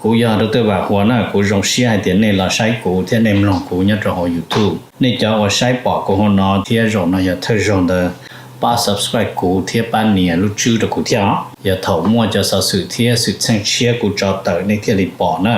Kuv yog Dr. Vam Huas na, kuv zoo siab hais tias nej los saib kuv thiab nej mloog kuv nyob rau hauv YouTube. Nej cov uas saib pom kuv hauv no thiab zaum no yog thawj zaug ntawd, pab subscribe kuv thiab pab nias lub tswb rau kuv thiab os. Yog thaum muaj cov xov xwm thiab xwm txheej tshiab kuv tso tawm nej thiaj li pom na.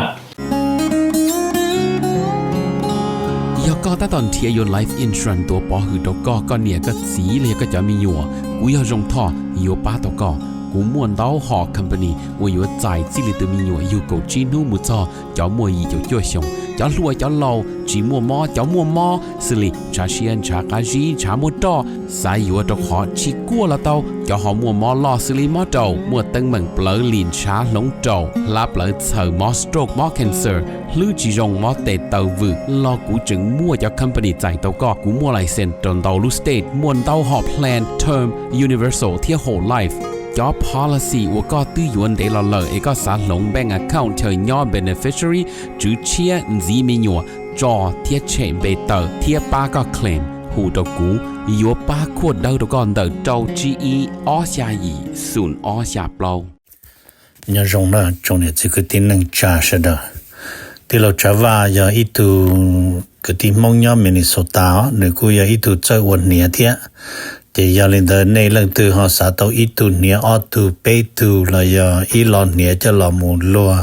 Yog koj tab tom nrhiav yuav life insurance tuav pov hwm rau koj, koj niam koj txiv los yog koj cov me nyuam, kuv yog Zoo Thoj yuav pab tau koj. Kuv muaj ntau hom company uas yuav txais txij li tus me nyuam yug kaum tsib hnub mus txog cov muaj yim caum cuaj xyoos, cov hluas cov laus, tsis muaj mob cov muaj mob, xws li ntshav siab ntshav qab zib ntshav muaj roj, xav yuav rau qhov tsis kuaj los tau, cov ho muaj mob loj xws li mob raum, muaj teeb meem plawv lim ntshav hloov raum, hlab plawv txhaws, mob stroke mob cancer, hlwb tsis zoo mob tes taw vwm los kuv tseem muaj cov company txais tau koj. Kuv muaj license rau ntau lub state, muaj ntau hom plan term, universal thiab whole life. Cov policy uas koj twb yuav ntev los lawm es koj xav hloov bank account chaw nyob beneficiary, tswv tshiab, ntxiv me nyuam, tso thiab tshem npe tawm thiab pab koj claim, hu rau kuv, yuav pab khuaj dawb rau koj ntawm rau tsib ib ob xya yim xoom ob xya plaub. Nyob zoo na tsoom niam txiv kwv tij neej tsa sawv daws. Tij laug Tsav Vaj yog ib tug kwv tij Hmoob nyob Minnesota os, nws kuj yog ib tug txawj ua hniav thiab. Ces yog li ntawd nej leej twg ho xav tau ib tug hniav ob tug peb tug los yog ib lo hniav coj los mus luag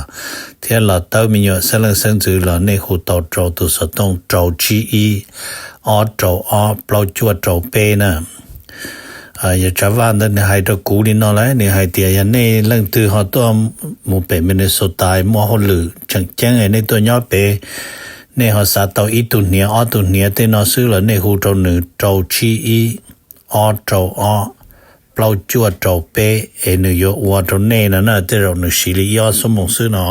thiab los tawb me nyuam xeeb leej xeeb ntxwv los nej hu tau rau tus xov tooj rau tsib ib ob rau ob plaub cuaj rau peb na. Yog Tsav Vaj ntawd nws hais rau kuv li no lawm, nws hais tias yog nej leej twg ho tuaj mus pem Minnesota muaj hauj lwm tseem ceeb nej tuaj nyob pem, nej ho xav tau ib tug hniav ob tug hniav tej no xwb los nej hu rau nws rau tsib ib ob rau ob plaub cuaj rau peb es nws yuav ua rau nej no na, tej zaum nws siv li ib ob xuab moos xwb no.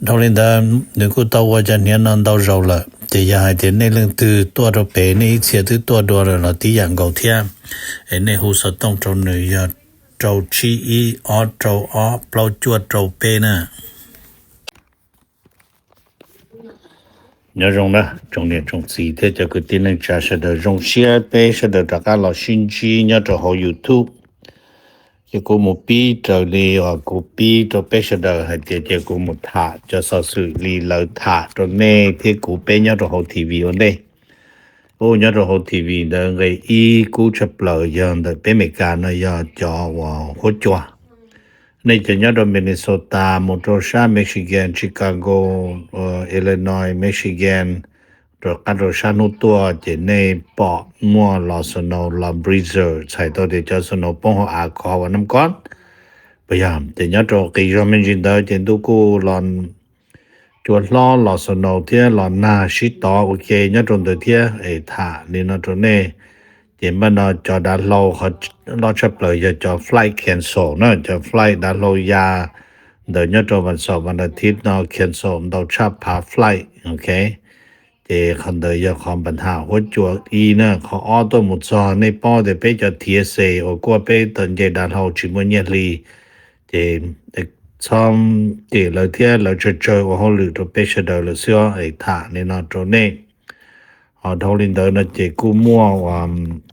Dhau li ntawd nws kuj tau ua cov hniav no ntau zaus lawm, ces yog hais tias nej leej twg tuaj rau pem nej ib txhia twb tuaj dua lawm los tib yam nkaus thiab, es nej hu xov tooj rau nws yog rau tsib ib ob rau ob plaub cuaj rau peb na. Nyob zoo na tsoom niam tsoom txiv thiab cov kwv tij neej tsa sawv daws, zoo siab peb sawv daws rov qab los sib ntsib nyob rau hauv YouTube. Ces kuv mus pib raws li uas kuv pib rau peb sawv daws hais tias ces kuv mus tham cov xov xwm li lawv tham rau nej thiab kuv peb nyob rau hauv T V ua ntej. Ub, nyob rau hauv T V ntawd nqe ib kub tshaj plaws yog ntawm peb Amelikas no yog cov uas huab cua. Nej cov nyob rau Minnesota mus rau sab Michigan, Chicago, Illinois, Michigan, rau qab rau sab hnub tuaj ces nej pom muaj los snow los blizzard, txhais tau tias cov snow poob hauv av khov uas naj kod. Puas yog? Ces nyob rau qis zog me ntsis ntawd ces ntuj kuj los cua hlob los snow thiab los nag sib tov ua ke nyob rau ntawd thiab es tham li no rau nej. Ces npaj no cov dav hlau qhov loj tshaj plaws yog cov flight cancel na, cov flight dav hlau ya ntawm nyob rau vas xaum vas as thiv no cancel ntau tshaj phav flight, ok. Ces qhov ntawd yog qhov npa nham huab cua ib na. Qhov ob tuaj mus txog nej paub tias peb cov T S A uas kuaj peb tawm nce dav hlau tsis muaj nyiaj hli, ces txhob cem lawv thiab, lawv tsawg tsawg ua hauj lwm rau peb sawv daws lawm xwb os, es tham li no rau nej. Ho dhau li ntawd no ces kuj muaj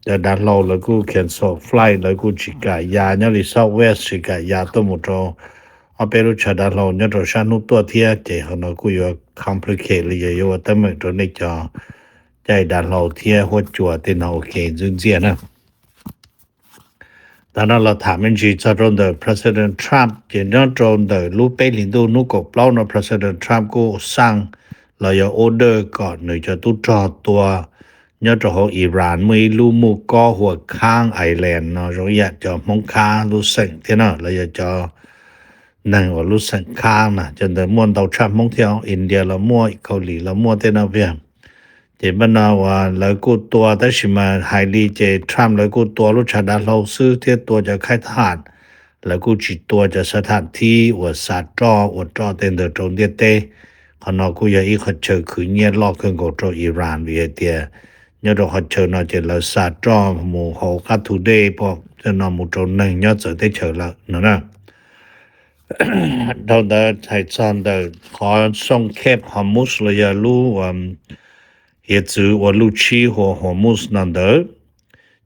cov dav hlau lawv kuj cancel flight, lawv kuj tsis kam ya nyob li Southwest tsis kam ya tuaj mus rau ob peb lub tshav dav hlau nyob rau sab hnub tuaj thiab, ces qhov no kuj yuav complicate li yog yuav ua teeb meem rau nej cov caij dav hlau thiab huab cua tej no ua ke ntxwb ntxiaj na. Tag no los tham me ntsis txog rau ntawm President Trump, ces nyob rau ntawm lub peb hlis ntuj hnub kaum plaub no President Trump kuj xaj los yog order kom nws cov tub rog tua nyob rau hauv Iran muaj ib lub muj kob hu ua Khan Island no zoo ib yam cov Hmoob Khab lub xeem thiab no los yog cov neeg uas lub xeem Khab na, cov ntawd muaj ntau tshaj Hmoob thiab, India los muaj, Kaus Lim los muaj tej no viag. Ces npaj no uas lawv kuj tua, tab sis mas hais li ces Trump lawv kuj tua lub tshav dav hlau xwb thiab tua cov khaib thab ham, lawv kuj tsis tua cov xav tham thib uas xa roj ua roj tej ntawd rau ntiaj teb. Qhov no kuj yog ib qhov chaw khwv nyiaj loj kawg nkaus rau Iran vim hais tias nyob rau qhov chaw no ces lawv xa roj mus hauv qab thu dej pom tej no mus rau neeg nyob txawv teb chaws lawm no na. Dhau ntawd hais txog ntawm qhov xoo Cape Hormuz los yog lub hiav txwv uas luj tshib hu ua Hormuz no ntawd,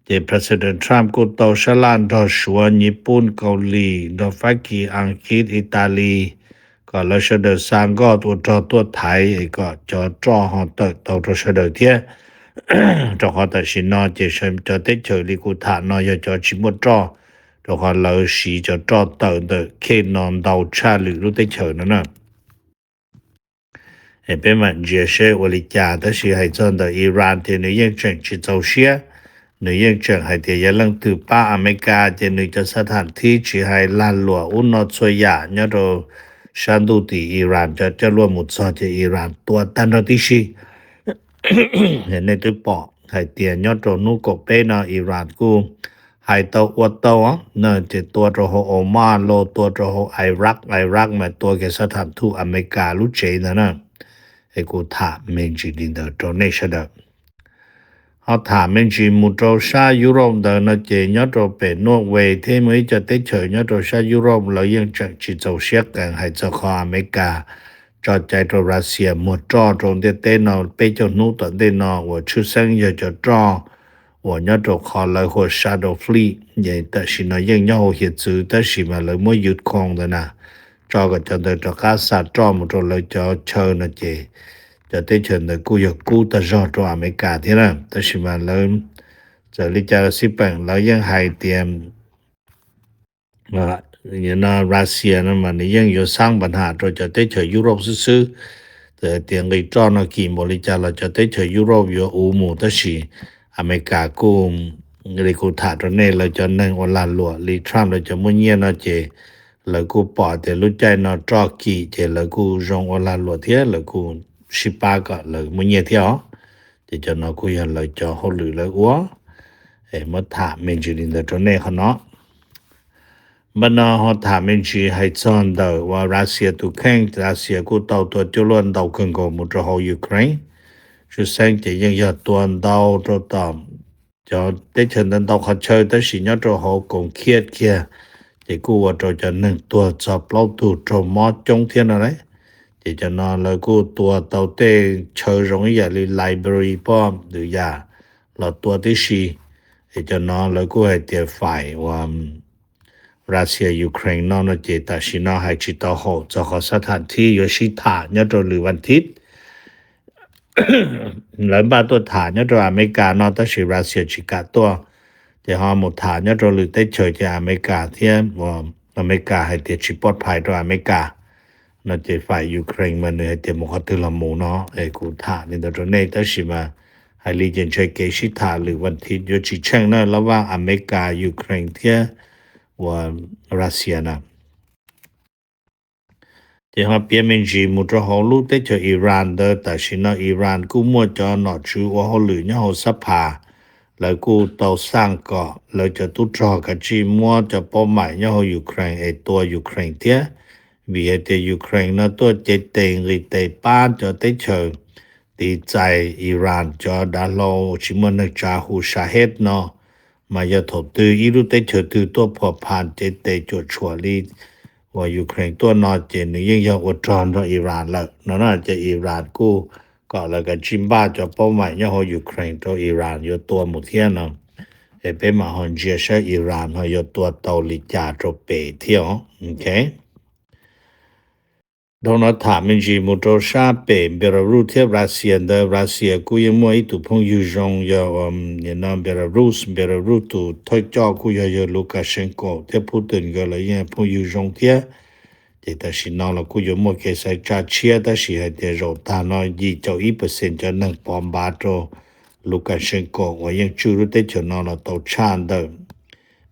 ces President Trump kuj tau sab laj nrog Suav, Nyij Pooj, Kaus Lim, nrog Fab Kis, Askiv, Italy, kom lawv sawv daws xa nkoj ua rog tuaj thaiv es kom cov roj ho tawm tau rau sawv daws thiab. Rau qhov tam sim no ces cov teb chaws li kuv tham no yog cov tsis muaj roj, rau qhov lawv siv cov roj tawm ntawm khej no ntau tshaj lwm lub teb chaws no na. Peb mam ntsia seb ua li cas, tab sis hais txog ntawm Iran ces nws yeej tseem tsis txaus siab. Nws yeej tseem hais tias yog leej twg pab Amelikas ces nws cov xab tham thib tsis hais lag luam ub no txhua yam nyob rau sab ntuj tim Iran cov coj luaj mus txog ces Iran tua tag nrho tib si. Nej twb pom hais tias nyob rau hnub kaum peb no Iran kuj hais tau ua tau no ces tua rau hauv Oman los tua rau hauv Iraq, Iraq mas tua kiag xab tham thub Amelikas lub tsev ntawd na. Es kuv tham me ntsis li ntawd rau nej sawv daws. Ho tham me ntsis mus rau sab Europe ntawd no ces nyob rau pem Norway thiab muaj ib co teb chaws nyob rau sab Europe lawv yeej tseem tsis txaus siab qees hais txog qhov Amelikas tso cai rau Russia muag roj rau ntiaj teb no peb caug hnub tom ntej no uas tshwj xeeb yog cov roj uas nyob rau qhov lawv hu ua Shadow Fleet. Tam sim no yeej nyob hauv hiav txwv tab sis mas lawv muab Ukraine ntawd na, tso kom cov ntawd rov qab xa roj mus rau lawv cov chaw no ces cov teb chaws ntawd kuj yog kub tag zog rau Amelikas thiab na. Tab sis mas lawv txawm li cas los xij peem lawv yeej hais tias Russia no mas nws yeej yuav xab npa nham rau cov teb chaws Europe xwb xwb. Txawm tias nqis roj no kim npaum li cas los cov teb chaws Europe yuav uv mus, tab sis Amelikas kuj, li kuv tham rau nej, lawv cov neeg ua lag luam li Trump lawv cov muaj nyiaj no ces lawv kuj pom tias lub caij no roj kim ces lawv kuj zoo ua lag luam thiab lawv kuj sib pab kom lawv muaj nyiaj thiab os. Ces cov no kuj yog lawv cov hauj lwm lawv ua. Muab tham me ntsis li ntawd rau nej qhov no. Npaj no ho tham me ntsis hais txog ntawm uas Russia tus kheej, Russia kuj tau tua cuaj luaj ntau kawg nkaus mus rau hauv Ukraine. Tshwj xeeb ces yeej yog tua ntau rau tom cov teb chaws ntau ntau qhov chaw tab sis nyob rau hauv koom khiaj kiag ces kuj ua rau cov neeg tuag txog plaub tug raug mob coob thiab no lauj. Ces cov no lawv kuj tua tau tej chaw zoo ib yam li library poj ntws yam los tua tib si. Es cov no lawv kuj hais tias faim uas Russia Ukraine no no ces tam sim no hais tsis tau haum txog qhov xab tham thib yuav sib tham nyob rau lwm vas thiv. Lawv npaj tuaj tham nyob rau Amelikas no tab sis Russia tsis kam tuaj, ces ho mus tham nyob rau lwm teb chaws ces Amelikas thiab, Amelikas hais tias tsis poj phais rau Amelikas no ces faim Ukraine mas nws hais tias mus qhov twg los mus no. Es kuv tham li ntawd rau nej tab sis mas hais li ces ntshe kev sib tham lwm vas thiv yuav tsis tsheej na, lab vaj Amelikas, Ukraine thiab uas Russia na. Ces ho piav me ntsis mus rau hauv lub teb chaws Iran ntawd, tam sim no Iran kuj muaj cov nom tswv ua hauj lwm nyob hauv xab phas, lawv kuj tau xaj kom lawv cov tub rog kav tsij muab cov paub maim nyob hauv Ukraine es tua Ukraine thiab, vim hais tias Ukraine no tuaj cev tes nqis tes pab cov teb chaws tiv txais Iran cov dav hlau tsis muaj neeg tsav hu Shahed no, mas yog thaum twg ib lub teb chaws twg tuaj phom phas cev tes cuam tshuam li uas Ukraine tuaj no ces nws yeej yog ua rog nrog Iran lawm no na. Ces Iran kuj kom lawv kav tsij npaj cov paub maim nyob hauv Ukraine rau Iran yuav tua mus thiab no. Es peb mam ho ntsia saib Iran ho yuav tua tau li cas rau pem thiab os. Dhau no tham me ntsis mus rau sab pem Belarus thiab Russia ntawd, Russia kuj yeej muaj ib tug phooj ywg zoo yog Belarus, Belarus tus thawj coj kuj yog yawg Lukashenko thiab Putin nkawd lawv yeej phooj ywg zoo thiab. Ces tam sim no los kuj yuav muaj kev xaiv tsa tshiab tab sis hais tias zaum tag no yim caum ib percent cov neeg pov npav rau Lukashenko uas yeej tswj lub teb chaws no los tau tshaj ntawm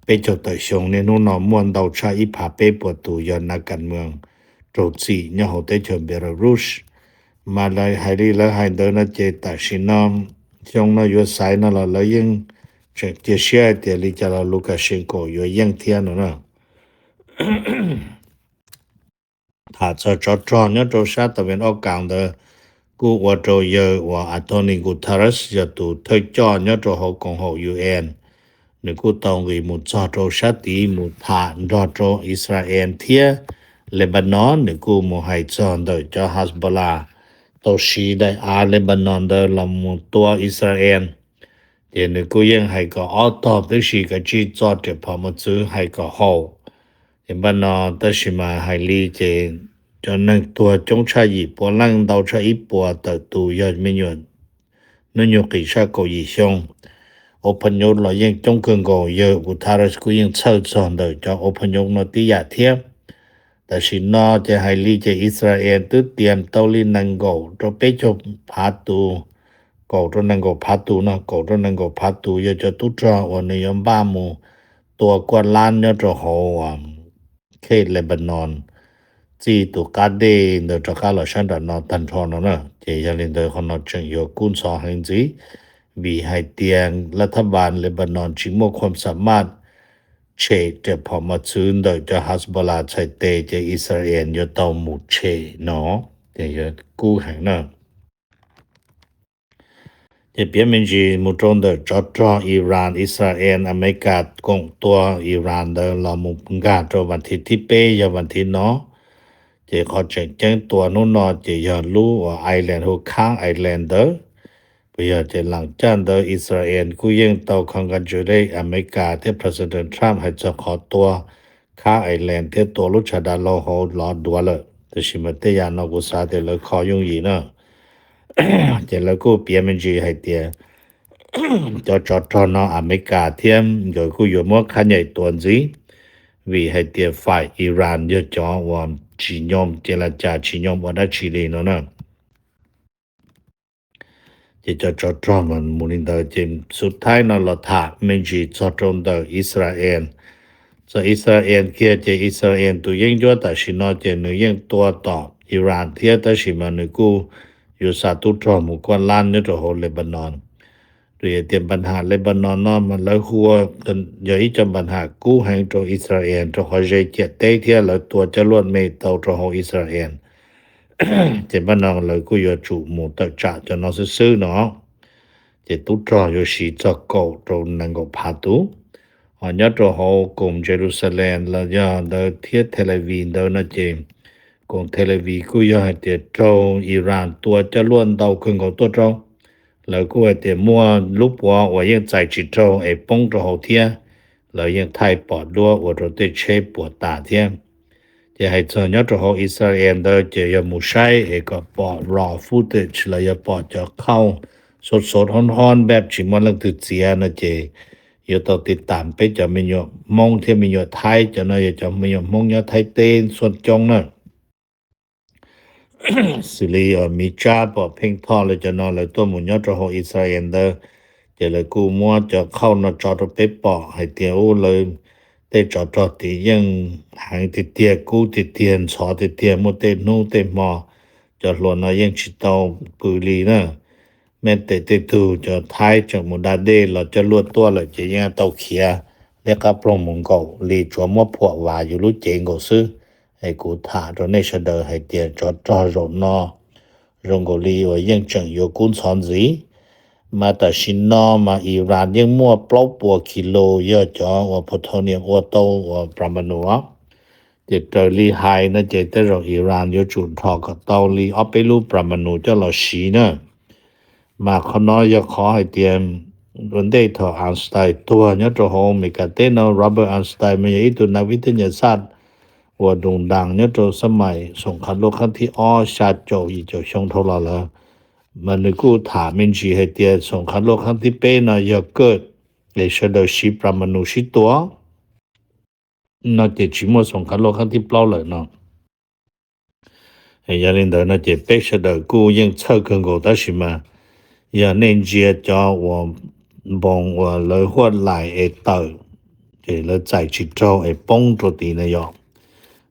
peb caug tawm xyoo, niaj hnub no muaj ntau tshaj ib phav peb puas tus yog nas kas mws raug txim nyob hauv teb chaws Belarus. Mas lawv hais li lawv hais ntawd no ces tam sim no xyoo no yuav xaiv no los lawv yeej tseem cia siab hais tias li cas los Lukashenko yuav yeej thiab no na. Tham txog tsov rog nyob rau sab tau vees ob kaas ntawd kuj ua rau yawg uas Antonio Guterres yog tus thawj coj nyob rau hauv koom haum U N, nws kuj tau nqis mus txog rau sab tid mus tham nrog rau Israel thiab Lebanon. Nws kuj mus hais txog ntawm cov Hezbollah tau siv daim av Lebanon ntawd los mus tua Israel. Ces nws kuj yeej hais kom ob tog tib si kav tsij txo riam phom mus txwv hais kom haum. Ces npaj no tab sis mas hais li ces cov neeg tuag coob tshaj yim puas leej, ntau tshaj ib puas tawm tus yog me nyuam hnub nyoog qis tshaj kaum yim xyoo. Ob phav nyuj los yeej coob kawg nkaus, yawg Guterres kuj yeej txhawj txog ntawm cov ob phav nyuj no tib yam thiab. Tam sim no ces hais li ces Israel twb tias tau li nees nkaum rau peb caug phav tus, kaum rau nees nkaum phav tus no, kaum rau nees nkaum phav tus yog cov tub rog uas nws yuav npaj mus tua kuaj lab nyob rau hauv khej Lebanon, txij tus qab dej ntawd rov qab los sab nram no tag nrho no na. Ces yog li ntawd qhov no tseem yuav kub ntxhov heev ntxiv, vim hais tias laj thab npas Lebanon tsis muaj khuam xam maj tshem riam phom mos txwv ntawm cov Hezbollah txhais tes ces Israel yuav tau mus tshem no, ces yuav kub heev na. Ces piav me ntsis mus rau ntawm tsov rog Iran, Israel, Amelikas koom tua Iran ntawd los mus nkag rau vas thiv thib peb yog vas thiv no. Ces qhov tseem ceeb tua hnub no ces yog lub uas island hu Khan Island ntawd. Puas yog ces lam caj ntawd Israel kuj yeej tau congratulate Amelikas thiab President Trump hais txog qhov tua Khan Island thiab tua lub tshav dav laug hauv lov duav lawm, tab sis mas tej yam no kuv xav tias lawv kho yooj yim na. Ces lawv kuj piav me ntsis hais tias cov tsov rog no Amelikas thiab nkawd kuj yuav muab khab nyaim tua ntxiv, vim hais tias faim Iran yog cov uas tsis nyom ces la cas tsis nyom ua dab tsi li no na. Ces cov tsov rog mas mus li ntawd, ces xub thaib no los tham me ntsis txog rau ntawm Israel. Txog Israel kiag ces Israel tus yeeb ncuab tam sim no ces nws yeej tua tom Iran thiab, tab sis mas nws kuj yuav xa tub rog mus kuaj lab nyob rau hauv Lebanon. Vim tias npa ham Lebanon no mas lawv hu ua yog ib co npa ham kub heev rau Israel rau qhov ze ciam teb thiab lawv tua coj luaj me tau rau hauv Israel. Ces npaj no lawv kuj yuav tsum mus tawm tsam cov no xwb xwb no. Ces tub rog yuav siv txog kaum rau nees nkaum phav tus. Ho nyob rau hauv koom Jerusalem los yog ntawd thiab Tel Aviv ntawd no ces koom Tel Aviv kuj yog hais tias raug Iran tua coj luaj ntau kawg nkaus tuaj rau. Lawv kuj hais tias muaj lub puav uas yeej txais tsis raug es poob rau hauv thiab. Lawv yeej thaij pom duab ua rau tej tsheb puas tas thiab. Ces hais txog nyob rau hauv Israel ntawd ces yog mus saib es kom pom raw footage los yog pom cov khauj xov xov hob hob npaj tsis muaj leej twg txiav no ces yuav tau tiv tam peb cov me nyuam Hmoob thiab me nyuam Thaib, cov no yog cov me nyuam Hmoob nyob Thaib teb xuaj coob na. Xws li Miv Tsab, Pom Pheej Thoj lawv cov no lawv tuaj mus nyob rau hauv Israel ntawd, ces lawv kuj muab cov khauj no tso rau peb pom hais tias ub lawv tej tsov rog tid yeej heev tiag tiag, kub tiag tiag, ntxhov tiag tiag, muaj tej hnub tej hmo cov hluas no yeej tsis tau pw li na. Mej tes tej tug cov Thaib tseem mus da dej los coj luaj tuaj lawm ces yeej tau khiav liab qab ploog mus nkaum li, tsuav muab phuam vas yus lub cev nkaus xwb. Es kuv tham rau nej sawv daws hais tias tsov rog zaum no zoo nkaus li uas yeej tseem yuav kub ntxhov ntxiv. Mas tam sim no mas Iran yeej muaj plaub puas kis lus yog cov uas plutonium ua tau uas pramanu. Ces raws li hais no ces tej zaum Iran yuav tsum nrho kom tau li ob peb lub pramanu coj los siv na. Mas qhov no yog qhov hais tias ua ntej thaum Einstein tuag nyob rau hauv Meskas teb no, Robert Einstein mas yog ib tug nav vib thab nyas xaj uas doo daas nyob rau xab maim xoom qhov luaj qhab thib ob xya caum yim caum xyoo dhau los lawm. Mas nws kuj tham me ntsis hais tias xoom qhov luaj qhab thib peb no yog kawj es sawv daws siv pramanu sib tua no ces tsis muaj xoom qhov luaj qhab thib plaub lawm no. Yog li ntawd no ces peb sawv daws kuj yeej txhawj kawg nkaus, tab sis mas yog nej ntsia cov uas npoos uas lawv huaj laim es tawm, ces lawv txais tsis raug es poob rau tid na yom.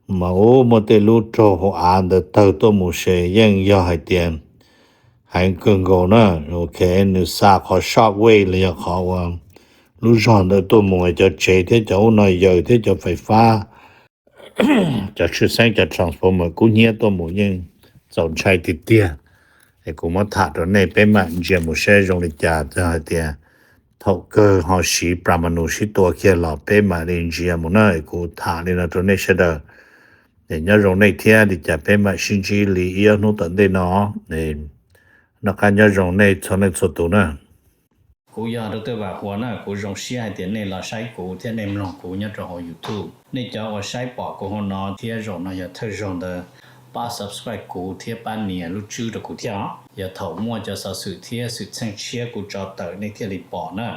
Mas ub muaj tej lub raug hauv av ntawd tawg tuaj mus ces yeej yog hais tias heev kawg nkaus na. Ok, nws xa qhov shock wave los yog qhov uas lub zog ntawd tuaj mus es cov tsev thiab cov ub no yaws thiab cov fais fab, cov tshwj xeeb, cov transformer kub hnyiab tuaj mus yeej txaus ntshai tiag tiag. Es kuv muab tham rau nej peb mam ntsia mus saib zoo li cas, yog hais tias thaum kawg ho siv pramanu sib tua kiag los peb mam li ntsia mus na. Es kuv tham li no rau nej sawv daws, es nyob zoo nej thiab, li cas peb mam sib ntsib li ib ob hnub tom ntej no. Noj qab nyob zoo nej txhua leej txhua tus na. Kuv yog Dr. Vam Huas na, kuv zoo siab hais tias nej los saib kuv thiab nej mloog kuv nyob rau hauv YouTube. Nej cov uas saib pom kuv hauv no thiab zaum no yog thawj zaug ntawd pab subscribe kuv thiab pab nias lub tswb rau kuv thiab os. Yog thaum muaj cov xov xwm thiab xwm txheej tshiab kuv tso tawm nej thiaj li pom na.